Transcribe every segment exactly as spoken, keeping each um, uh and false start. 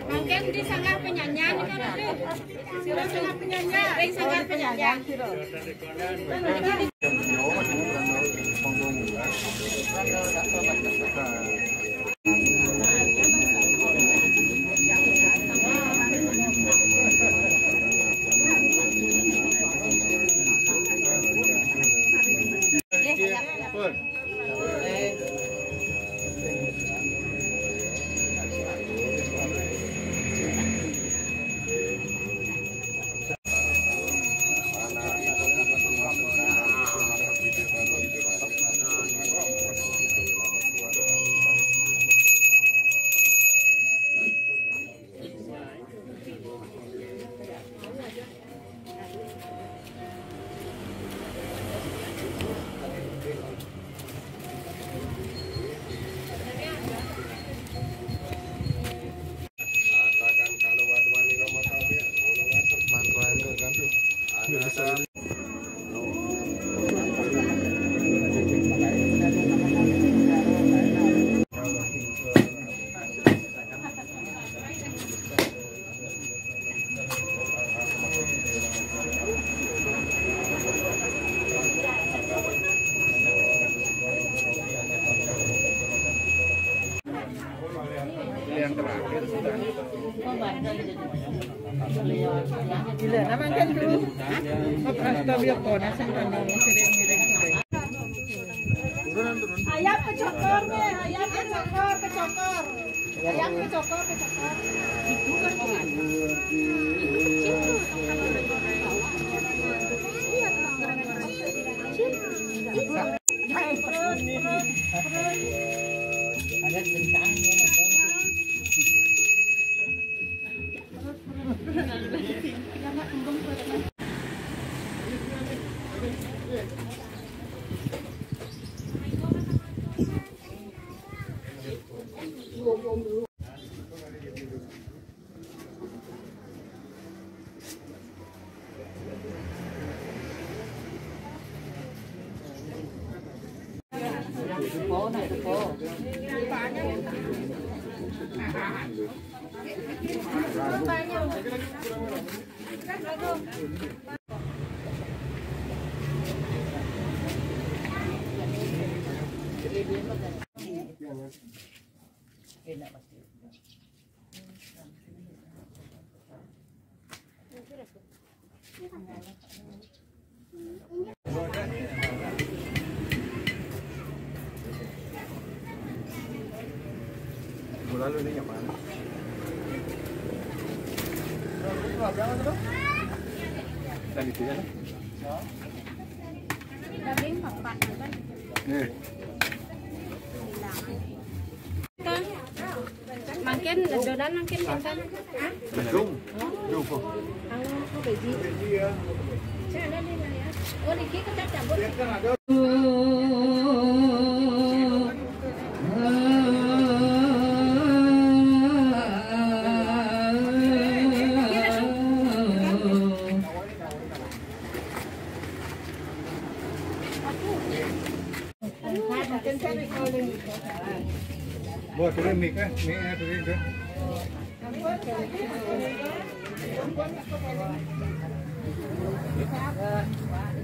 Mangkin di sanggar penyanyi kan itu. Sila sanggar penyanyi. Ring sanggar penyanyi. Yang terakhir sudah. Gila, nama kan dulu. Apa kita biar kona sing tandang ngiring-ngiring. Ayam kecokor nih, ayam kecokor, kecokor. Ayam kecokor, kecokor. Lalu ini yang mana? Dan itu ya. Daging papan apa? Nih. Mangkin, dodan mangkin pinten? Hah? Bedung. Bedung. Oh, beji. Beji ya. Saya ada nih, Naya. Oh, niki kecap campur. Buat dulu mic, eh, mic-nya dulu, dulu.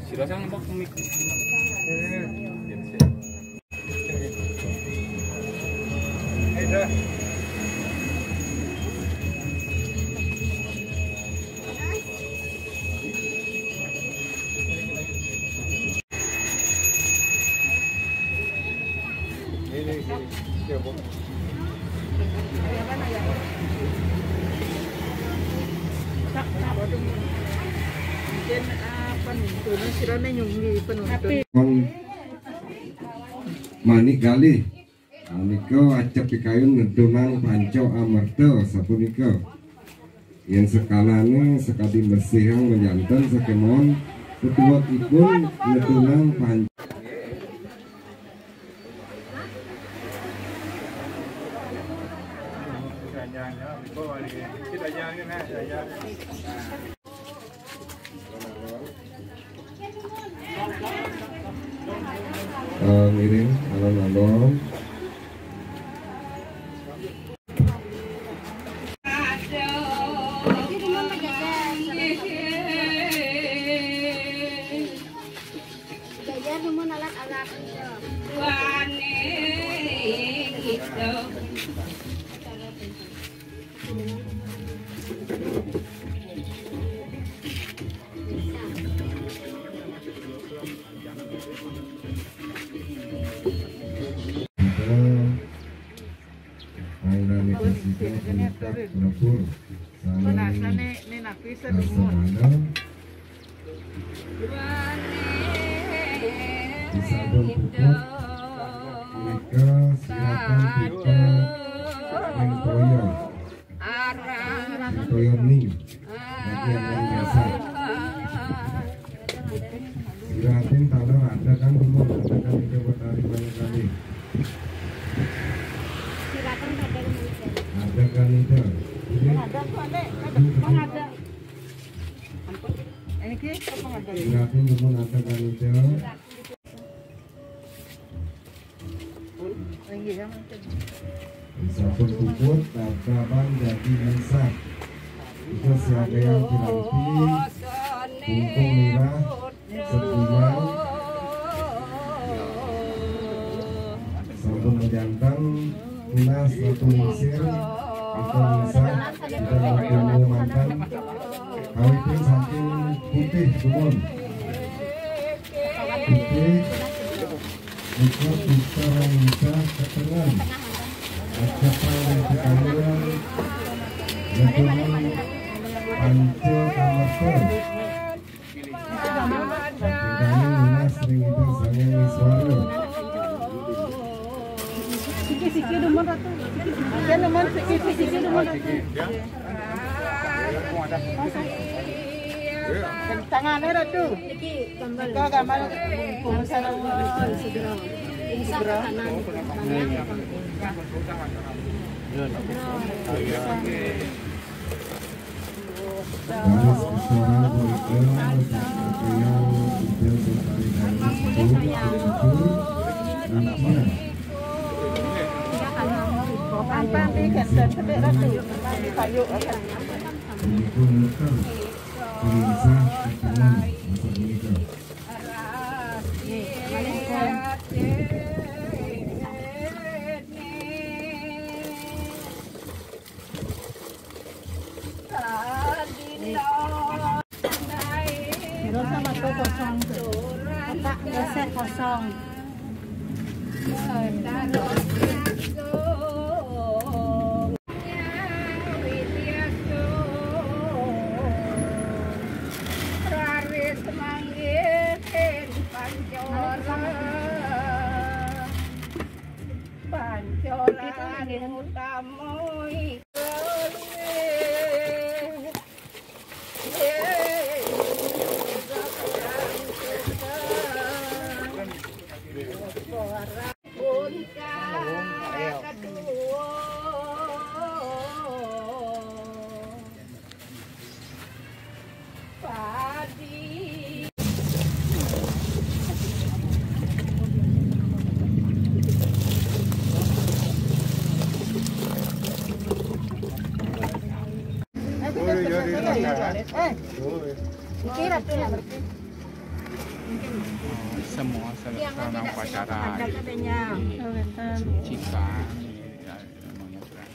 Sira sang mbok mic. Eh. Eh, dah. Ini, ini. Ya, Bu. Mungkin, ah, penonton, sirane nyunggi penonton. Manik Galih. Nika acep pikayun ngedunang panca amerta sapunika. Yen sekalane sekadi mesihang menjanten sakemon Ketua Kikun, Letunang Pan- Eh, ngiring alon-alon. Jajar numun alat-alat. Kita, Angga Nikasika, Puncak, Lebur, Salam, Nasane, ne napi Salam, sedingun. Disampun puput, punika siratan kita ring toya. Ring toya meni. Bagi yang masak. Siratin taler ada kan, belum ada kan, itu buat hari banyak kali. Ada kan itu. Ini ada tuh, Nek. Ada, Bang, ada. Ini ki, apa ada? Siratin belum ada kan itu. Sampun puput, tatapan dadi insah. Ika siagayang piranti, bungkung mirah, sekumal. Sampun majanten, tunas, batu lingsir, ika insah, ika bungkung manten. Kawitin saking putih dumun. Putih, ikut kita rangsa ketengan. Ajapan dan ketengan. Ketengan panca kamerta. Tingkahnya lunas ring Ida Sang Hyang Iswara. Siki-siki dumun, Ratu. Siki-siki dumun, Ratu. Tangannya, Ratu. Gambar. Gambar. Segera. Segera. Garis keselamatan berikutnya, Beliau Ida Betari Garis Syukur, Syukur, Syukur, Syukur. Ampun, di genten sedek, Ratu. Ampun, di kayu, ampun. Ini pun muter, gelisah, ketengan, masa gelisah. Kosong. Kotak geser kosong. Raris manggihin pancora. Pancoran utama. Semua sarana upacara disucikan, ya, semuanya sudah.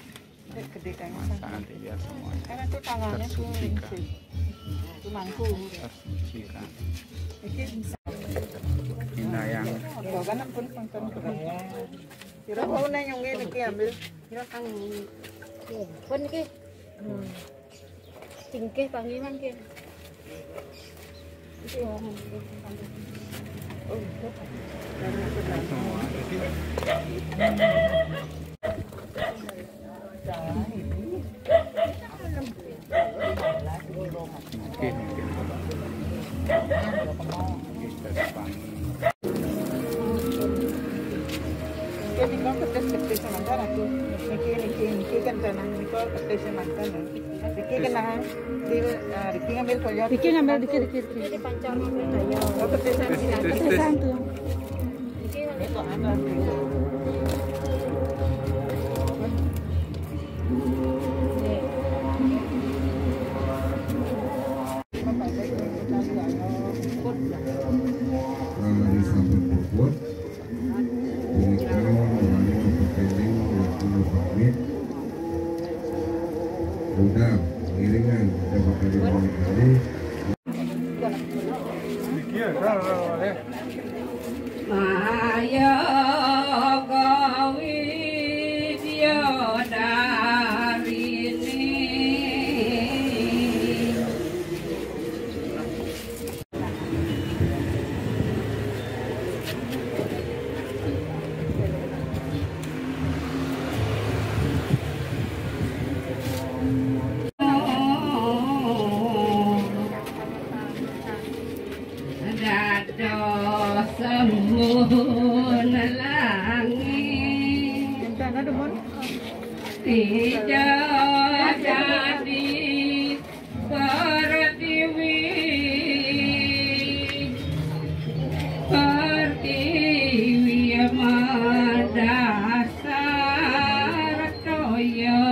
Masa nanti biar semuanya tersucikan. Tersucikan. Ini yang Kira mau nanya ngene iki ambil. Kira kang ngene. Pun iki. Tingkih pangiman ki. Oke, oke. Niki, niki, niki, niki kan tanah, niki kertas mantan. Niki kan tanah, di, ah, niki ngambil koyor. Niki ngambil dikit, dikit, dikit. Niki dipancang ngambil koyor. Oh, kertas mantan. Kertas mantan. Niki ngambil koyor. Kalau disambut puput, punika wani mapakailing waktu pamit. Udah, ngiringan kita bakal dimakan kali. Maya Gawi Diadarini. Dados embun langit. Tidak jadi pertiwi, pertiwi madasar toya.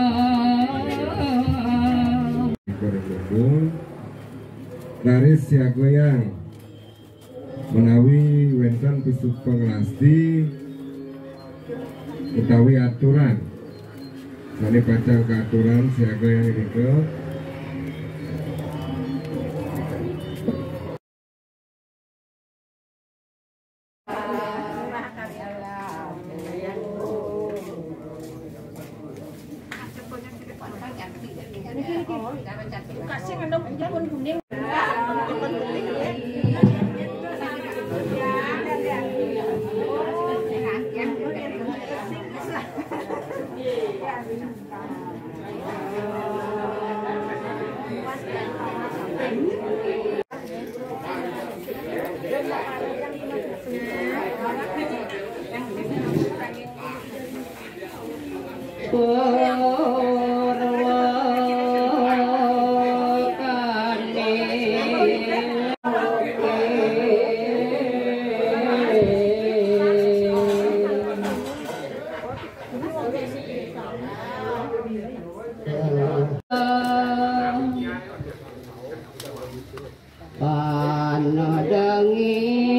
Garis siagoyang menawi wénten pisuk panglasti utawi aturan sané pacang kaaturan siagoyang nika.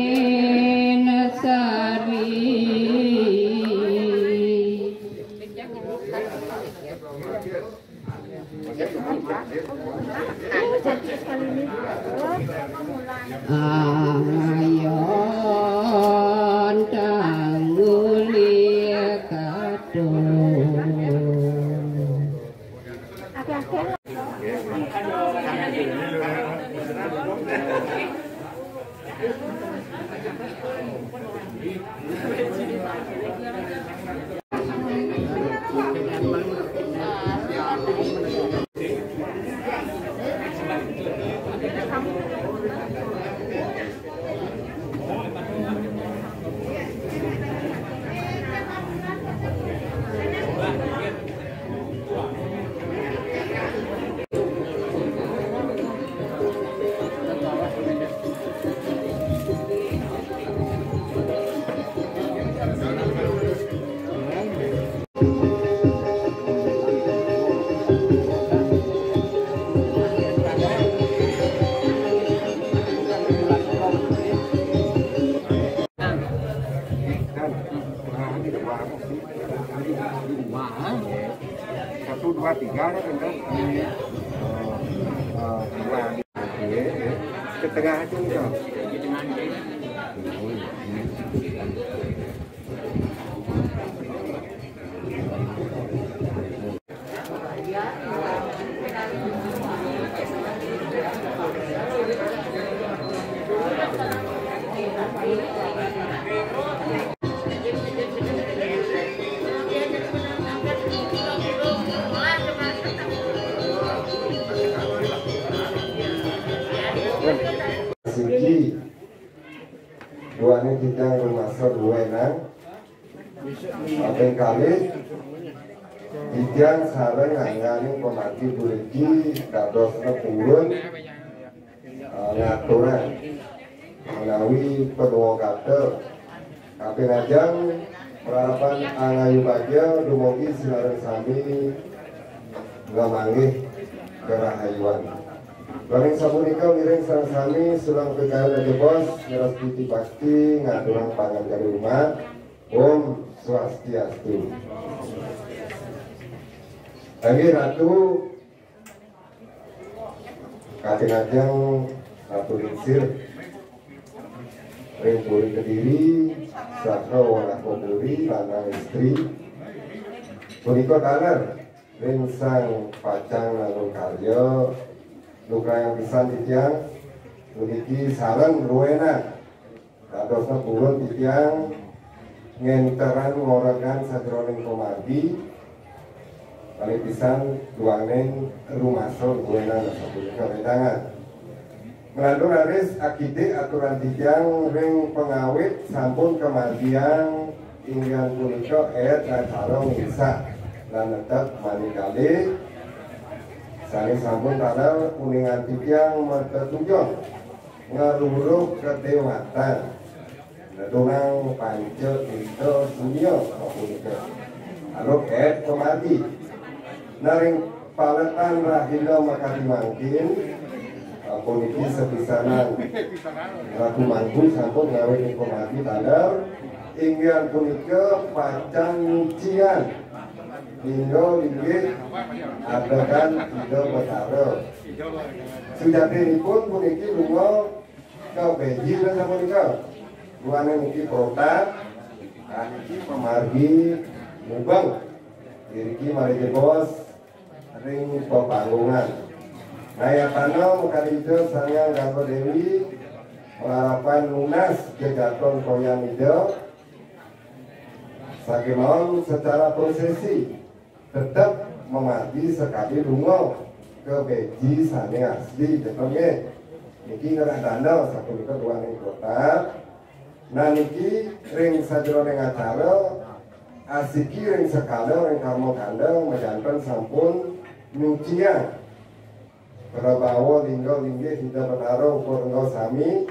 Panodengin sari. Ayon tangguli katon. Satu, dua, tiga, ya, benar. Eh, eh, dua. Iya, iya. Ke tengah aja, udah. Suci. Duaning titiang rumasa duaning. Kaping kalih, titiang sareng angganing pamargi puniki dados purun, eh, ngaturang menawi panuwun kata. Kaping ajeng, malarapan angayu bagia dumugi sinareng sami ngamanggih karahayuan. Duaning sapunika ngiring sareng sami sulang pikayun ajebos, ngrastiti bakti, ngaturang panganjali umat. Om Swastiastu. Inggih Ratu, kaping ajeng Ratu Lingsir ring Puri Kediri, saha Wanakapuri, lanang istri. Punika taler ring sang pacang nangun karya, lugrayang pisan titiang puniki sareng ruenan. Dadosna purun titiang ngenterang ngoregan sajeroning pamargi, malih pisan duaning rumasa ruenan sapunika wedangan. Nglantur raris akidik aturan titiang ring pangawit sampun kamargiang, inggih punika éd acara misa lan netep manikalih sané sampun taler uningan titiang matetujong ngruruh kadéwatan. Nedunang panca indra dunya sapunika. Anu éd pamargi. Nah ring paletan rahina makadi mangkin, puniki sapisanan Ratu Mangku sampun ngawit ring pamargi taler, inggih punika pacang nyucian lingga linggih adegan Ida Betara. Sujatinipun puniki lunga ka Beji sapunika. Duaning niki protak, niki pamargi mubeng. Iriki malih jebos ring pepanggungan. Nayatana makadi Ida Sang Hyang Gangga Déwi, malarapan nunas jejaton koyan Ida. Sakémaon secara prosesi tetep mamargi sakadi lunga ka Beji sané asli, jero nggih. Niki ngerak dana sapunika duaning protak. Nah niki ring sajeroning acara, asiki ring sekala ring karma kanda majanten sampun nyuciang prabawa lingga linggih Ida Betara ukur enggal sami.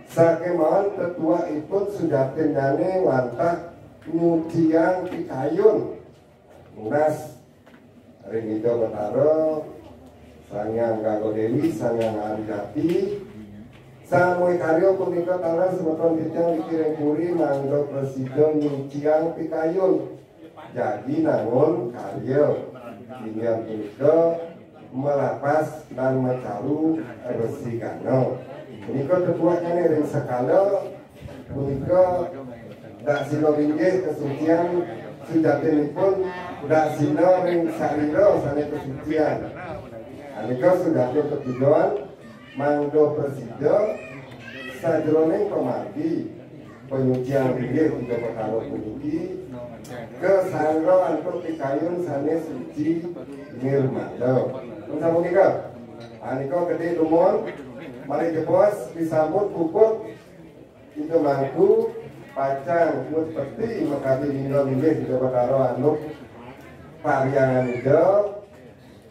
Sakémaon tetuekipun sujatinnyané wantah nyuciang pikayun nunas ring Ida Betara, Sang Hyang Gangga Déwi, Sang Hyang Adi Jati. Samué karya punika taler semeton titiang niki ring puri mangda prasida nyuciang pikayun. Jagi nangun karya. Inggih punika melapas lan macaru resi gana. Punika tetueknyané ring sekala punika daksina linggih kasucian sujatinipun daksina ring sarira sané kasucian. Punika sujatin tetujon mangda prasida sajeroning pamargi panyucian linggih Ida Betara puniki kasanggra antuk pikayun sané suci nirmala. Pun sapunika, punika gedé dumun, malih jebos disambut puput Ida Mangku pacang ngutpeti makadi lingga linggih Ida Betara antuk parhyangan Ida,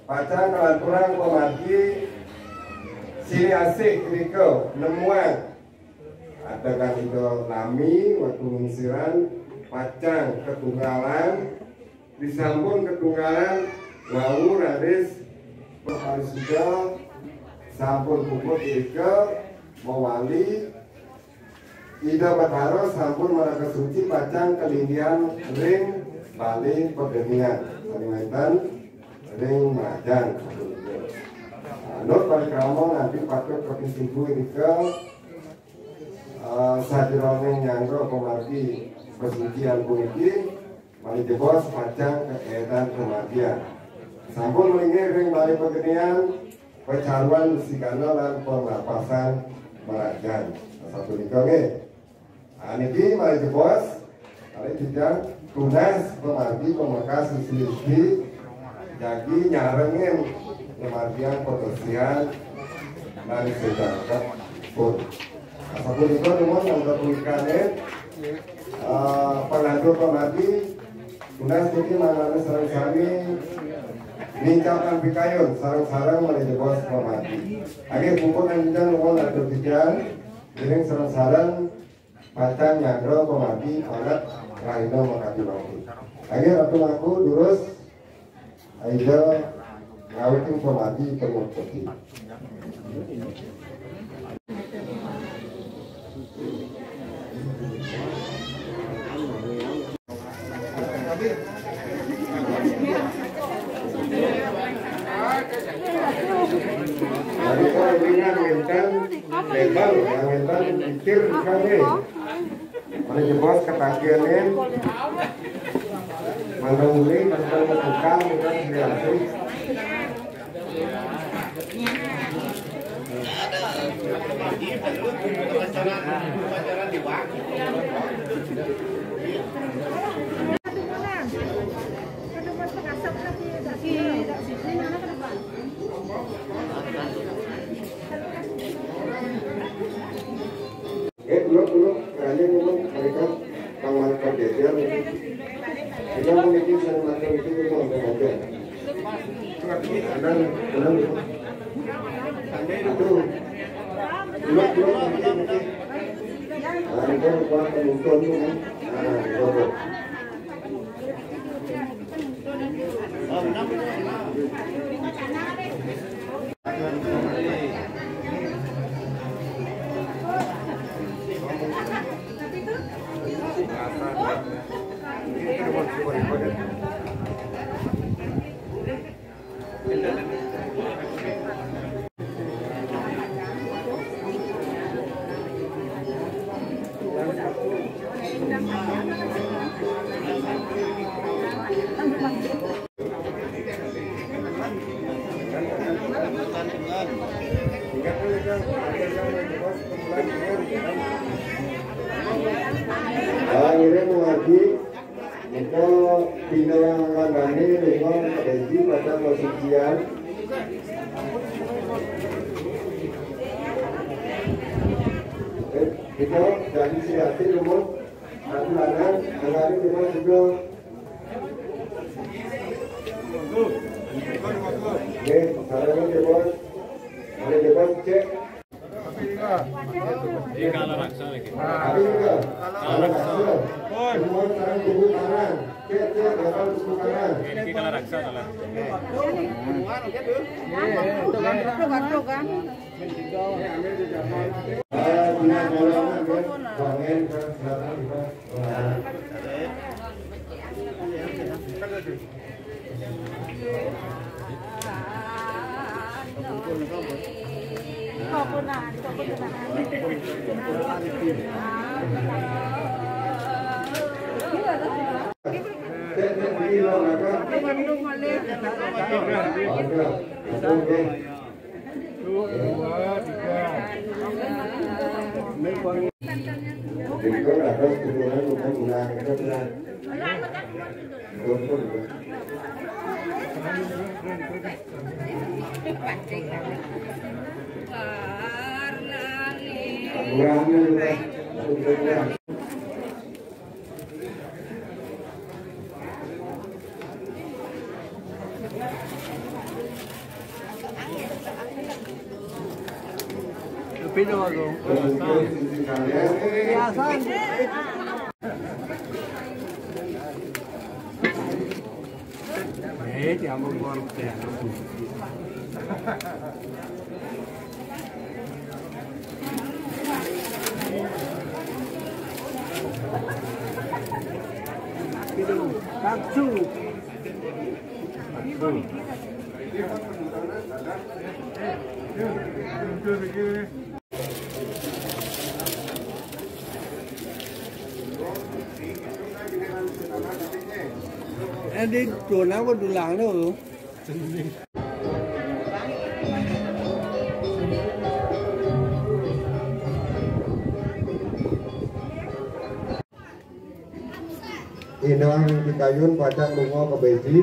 pacang kalanturang pamargi silih asih irika nemuang adegan Ida lami, Watu Nglingsiran, pacang katunggalan, disampun katunggalan wau raris pamarisuda sampun puput irika mawali Ida Betara sampun maraga suci pacang kalinggihan ring balé pagenian sané wénten ring Mrajan. Anut parikrama nganti patut kaping tujuh irika, eh, sajeroning nyanggra pamargi pasucian puniki, malih jebos pacang kaédan kamargian. Sampun malinggih ring balé pagenian, pacaruan resi gana lan panglapasan Mrajan. Sapunika nggih. Nah, niki malih jebos, malih titiang tunas pamargi pamekas resi-resi, jagi nyarengin pamargian pabersihan lan sedangkan pun. Sapunika nuwun mangga punika, eh, panglantur pamargi, tunas niki manahana sareng sami nincapang pikayun sareng-sareng malih jebos pamargi. Nggih, puput aninten nuwun atur titiang, ngiring sareng-sareng pacang nyandra pamargi panak rahina makadi mangkin. Nggih, Ratu Mangku, durus Aida ngawitin pamargi pangupeti. Jadi, kalau ini yang wénten, lebar, yang wénten, mikir, kan, eh. Malih jebos ketagihan, eh. Mangga mulih, mangga tukang, kita sendiri. Eh, dulu, dulu, kayaknya dulu mereka taman pergeseran. Kita mau bikin sama makan itu, itu mau ada aja. Tenang, tenang. Aduh. Dulu, dulu, nanti, nanti. Nah, itu buat penonton tuh, kan. Nah, itu. Ah, ngiring lagi. Nika pindah yang nganggani ringon Pak Haji pada posisian. Eh, kita jadi siasat rumah. Satu lanang, nganggani rumah juga. Oke, sarangan ya, Bos. Ada ya, Bos, cek. Ini kalah raksa lagi. Ada juga. Kalah raksa. Semua sekarang tunggu tangan. Cek, cek, datang tunggu tangan. Ini kalah raksa kalah. Eh, punya bola, kan, ya? Bangen, kan, silakan, kita. Eh, diambung buang teh. Langsung. Eh, di dulang apa dulang tu? Inang pikayun pacang lunga ka Beji.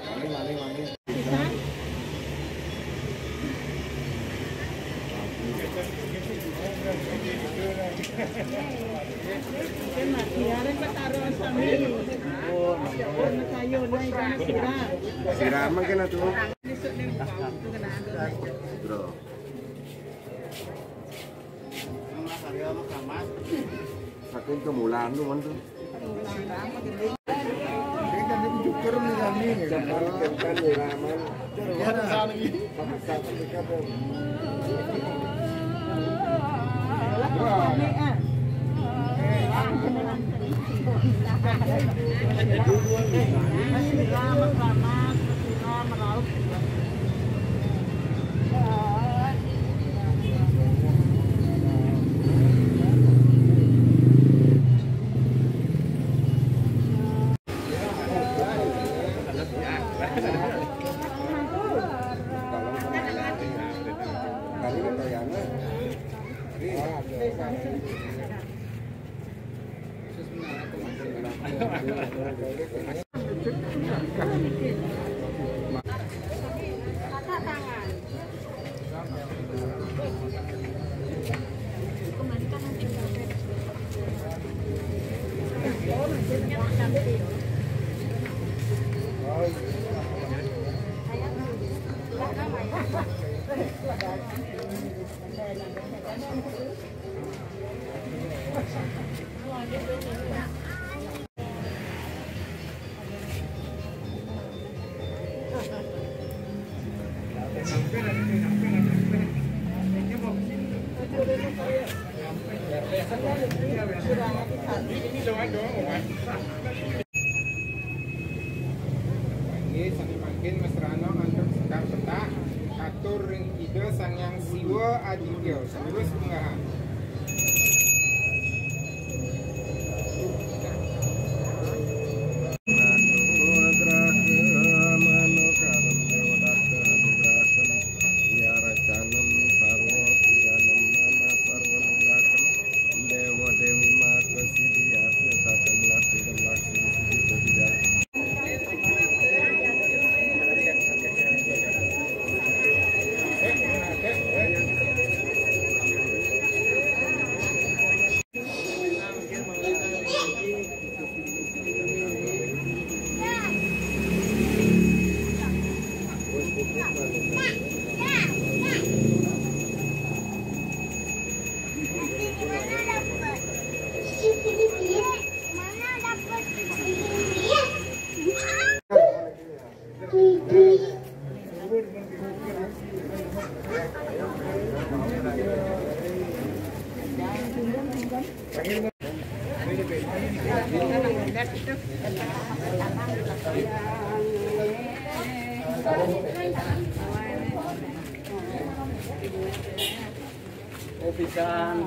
Siraman kena tuh. Bro. Saking kemulan tuh, man, tuh. Inggih, sami mangkin mesrano antuk sekar petak, katur ring Ida Sang Hyang Siwa Aditya, terus munggah. Oh, pisan.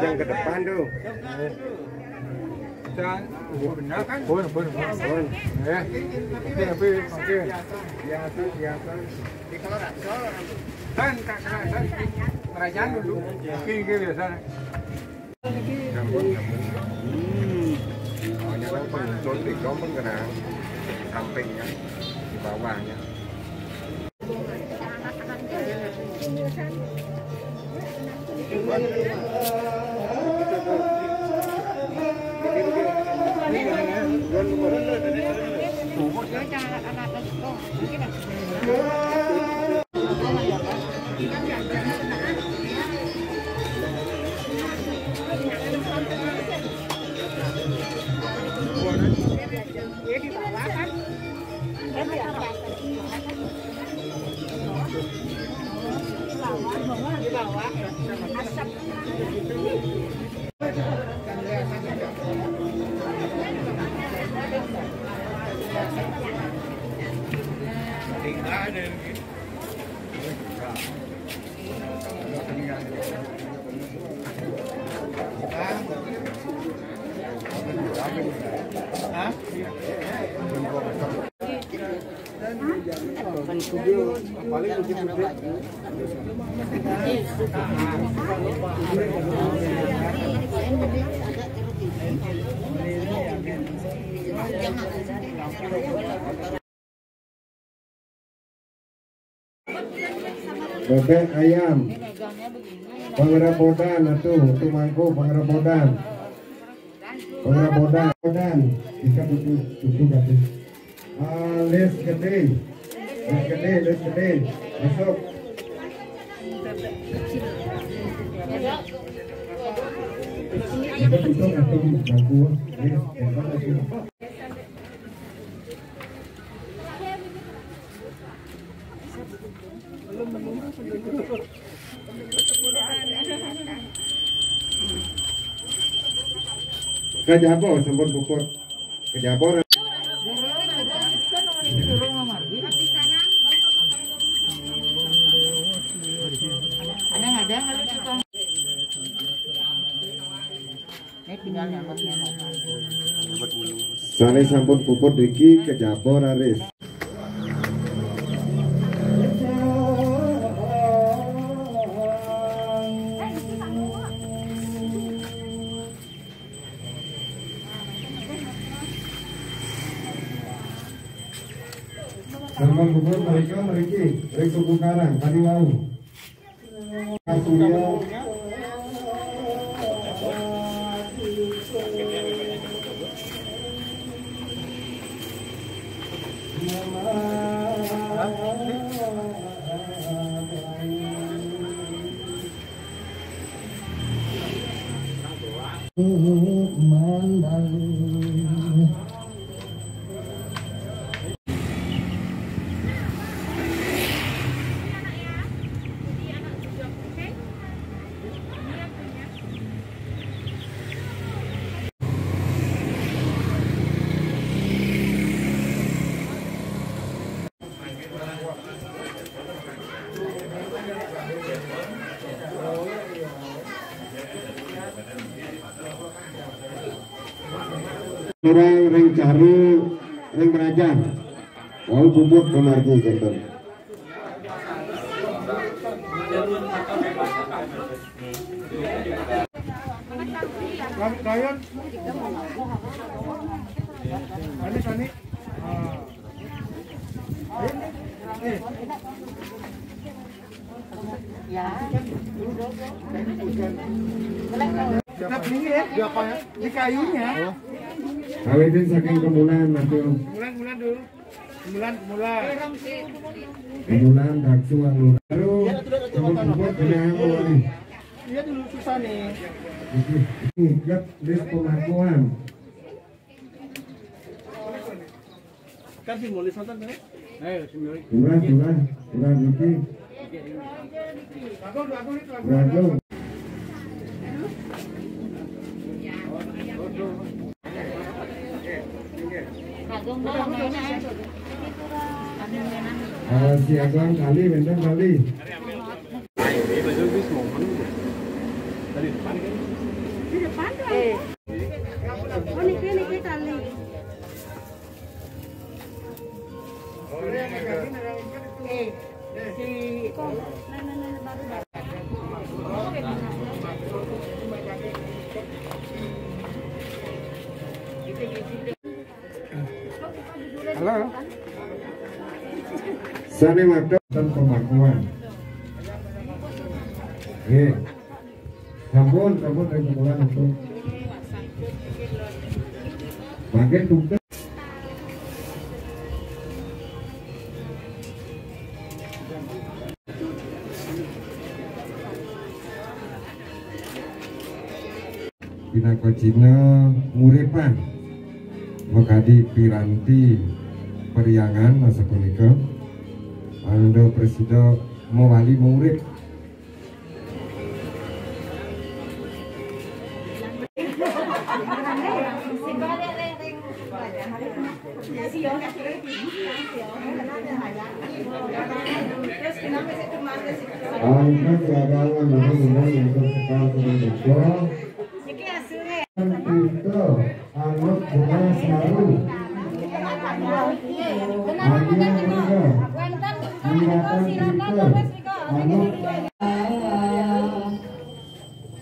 Yang ke depan tuh. Dan benar kan? Pun, pun, pun. Pun. Ya. Oke, oke, oke. Biasa, biasa. Kan tak kerasa. Kerajaan dulu. Oke, oke, biasa. Gampang, gampang. Hmm. Awalnya kan pun, pun, pun kena sampingnya, di bawahnya. Bebek ayam. Pangerabodan atuh, itu mangku pangerabodan. Pangerabodan. Bisa butuh, butuh, butuh. Ah, les gede. Les gede, les gede. Masuk. Ada itu atau gangguan? Ini yang mana itu? Kajabo sampun puput. Kajabo. Ada nggak ada? Sané sampun puput niki kejaba raris. Sampun puput mereka mriki ring Suku Karang tadi wau. Orang ring Caru, ring Merajan. Wau puput pamargi janten. Kayon. Ani, ani. Ah. Eh. Ya. Kita beli ya. Di apa ya? Di kayunya. Kawitin saking kemulan, Mas. Kemulan, kemulan dulu. Kemulan, kemulan. Kemulan, bakso, anu. Baru, jemput-jemput, kena anu nih. Iya dulu susah nih. Iki, iki, iket, lis pemakuan. Kan simbolis nonton kan? Ayo, simbolis. Kurang, kurang, kurang iki. Kurang, kurang. Ah, siaga kali, wénten kali. Eh. Oh, niki, niki kali. Eh, si, nah, nah, nah, baru, baru. Halo. Sané matur ten pemakuan. Nggih. Sampun, sampun, ring sekolah langsung. Mangkin tugas. Pinaka cina nguripan makadi piranti periangan masa punika, angda prasida mawali maurip. Angkat dagangan namun dengan yang tersekal sebentar. Kita anak bunga saru. Hadiah bunga. Silakan kita. Anak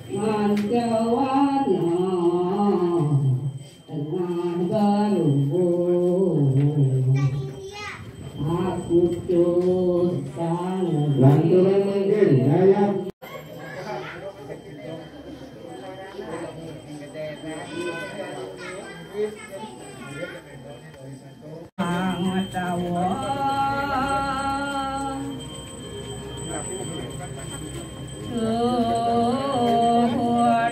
Mancawana tengah barumbung. Aku tuh sang lanturan mungkin gaya. Pangatawa. Tuh,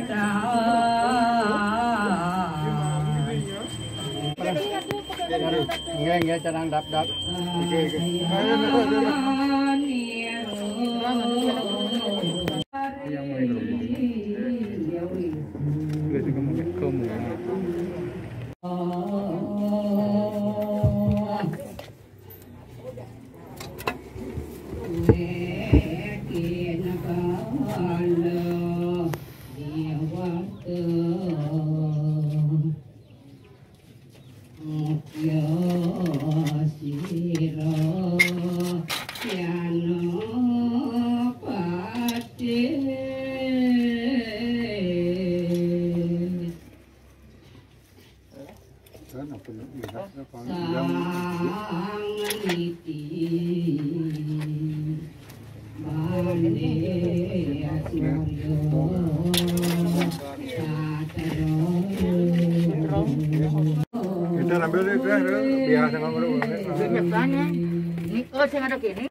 dah. Nggih, nggih, carang dap-dap. Nggih, nggih. Ayo, ayo, ayo, ayo. Yang mulai dulu. Nggak sih, kamu, kamu. Kita ambil nih, Teh, biasa ngomong. Ini, oh, saya ngadep ini.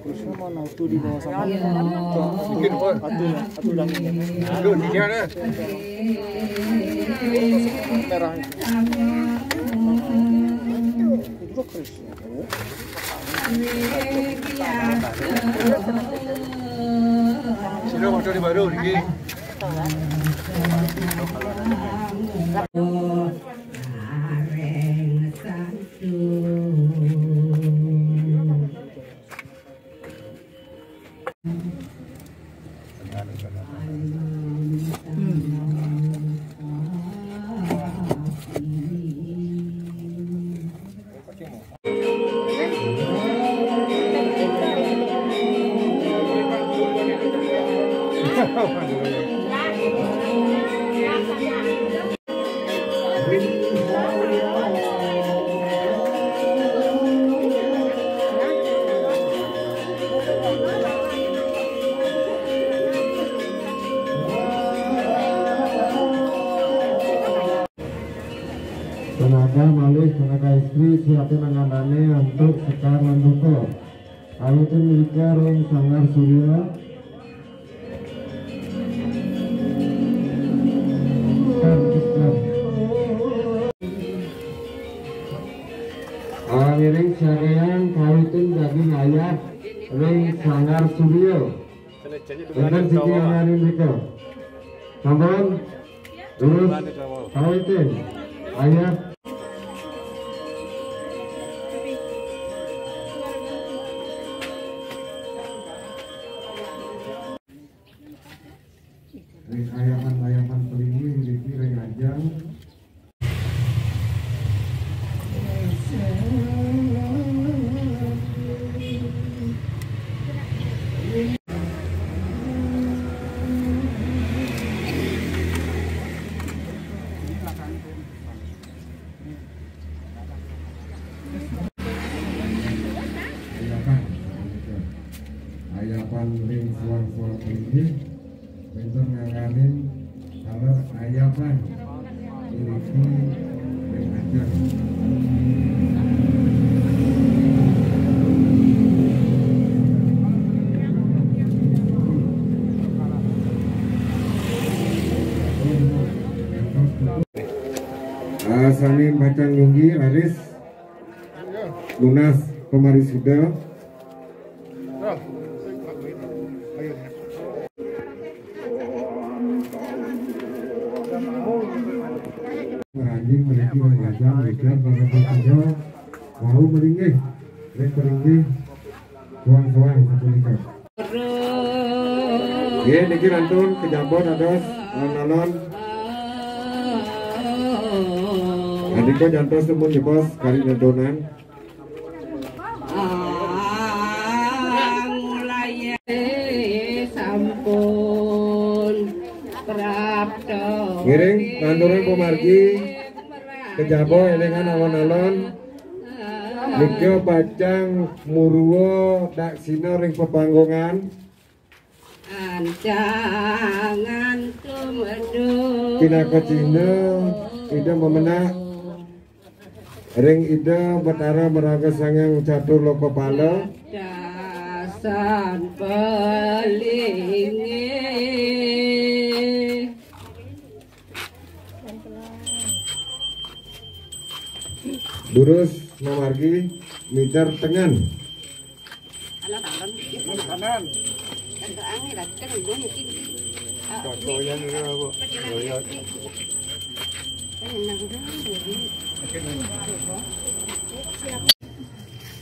Terus mana tuh di bawah sama? Bikin, Bos. Atuh, atuh dah. Aduh, dia deh. Merah. Sini, waktu di baru, Riki. Tenaga malih, tenaga istri, siapin angan-angané untuk sekar lan duka. Awitin irika ring Sanggar Surya. Ngiring saréan kawitin daging ayah ring Sanggar Surya. Wénten siki anganin rika. Sampun? Terus kawitin ayah. Ring ayapan-ayapan pelinggih niki ring ajeng. Ayapan, ayapan ring suang-suang inggih, wénten nganganin taler ayapan, iriki ring ajeng. Ah, sané pacang nyunggi, raris nunas pamarisida. Ngranjing mriki ring ajeng, ujar pamarisida wau malinggih ring palinggih. Suang-suang sapunika. Nggih, niki kantun kajaba dados alon-alon. Andika jantos timun jebos kari nedonan. Sampun prapta. Ngiring nanduran pamargi kajaba élingan alon-alon. Nika pacang murwa daksina ring pepanggungan. Ancangan tumedo. Pinaka cihna Ida mamenak Ring Ida Batara Maraga Sanghyang Catur Lokapala. Dasan pelinggih. Durus mamargi mider tengen. Kanan.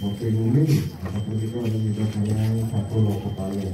Oke, ini apa pun itu ada mider tengen satu lokapala.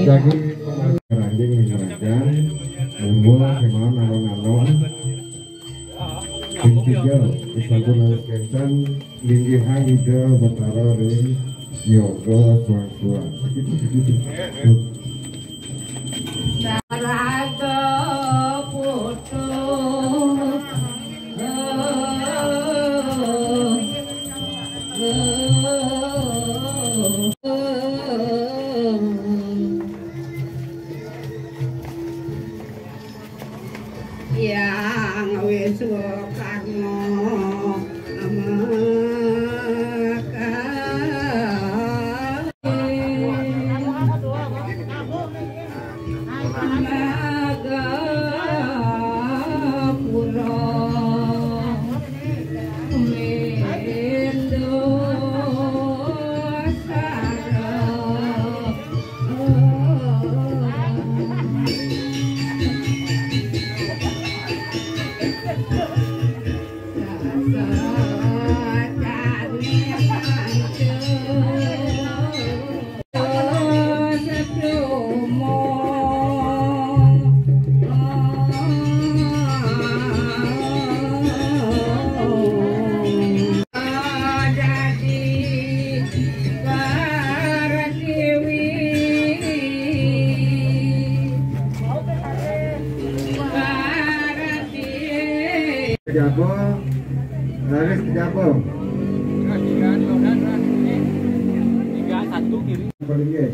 Jadi, Ranjing Ranjang, monggo kemawon alon-alon. Sing tiga, sampun harus kenten, linggihang Ida Batara ring yoga suang-suang. Raga putu. Yang wis karma amaka. Naga pura mendo sara. Kejaba, garis kejaba. Tiga, satu, kiri. Paling ye.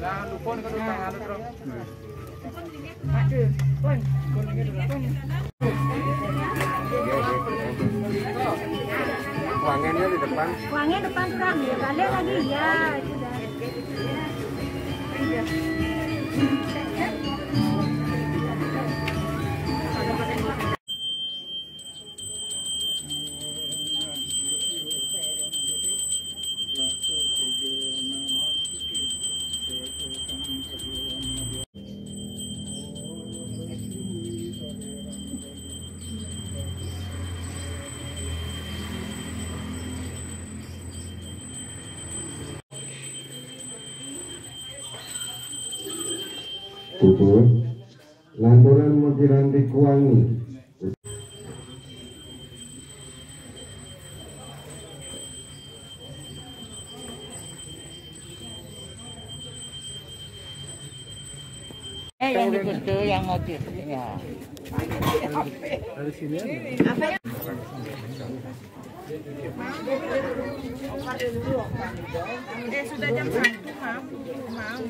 Lah, lupa nih, kalau tangan lu, Bro. Aduh, pun. Uangnya di depan. Uangnya depan, Bro. Balik lagi, ya, itu dah. Putu, lanturan makiranti kuangi. Eh, yang di Gustu, yang ngopi. Ya. Dari sini aja. Apa ya? Eh, sudah jam satu, Mam. Mam.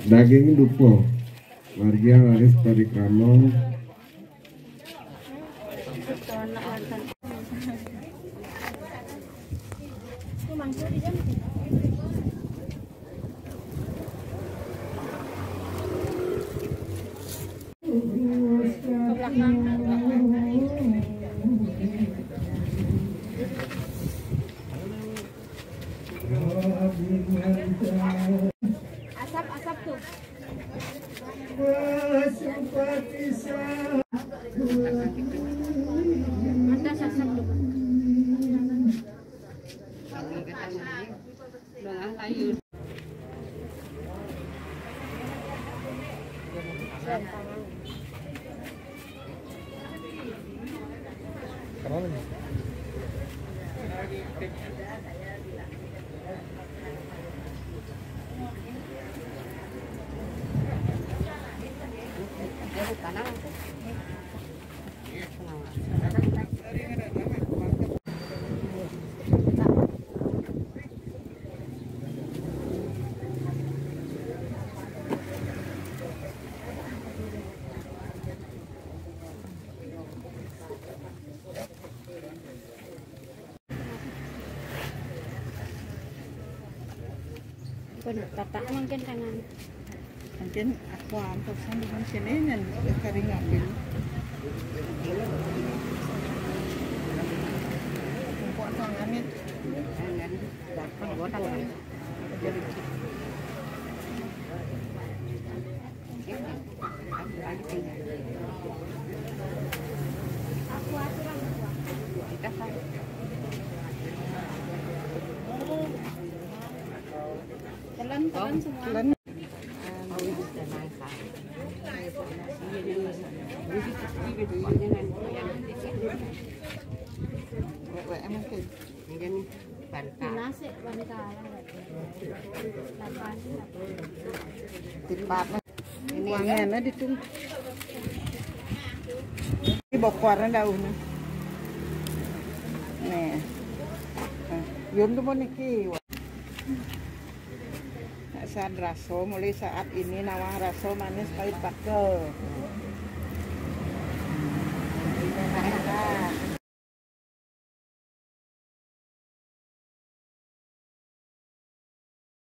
Daging dupa, margi raris parikrama. Asap, asap tuh. Ada asap tuh. Tatak mangkin tangan. Mangkin aku antuk sama dengan sini nih, kering ngambil. Kok tangannya? Tangan. Dapat gua tangan. Telan, telan semua. Telan. Wek, wek, emang kayak Nasi, bantala. Tipat. Ini wangiannya ditung. Ini bokornya daunnya. Nih. Nah, yun tuh mau niki. Nah, saat raso, mulai saat ini nawang raso manis pahit pakel.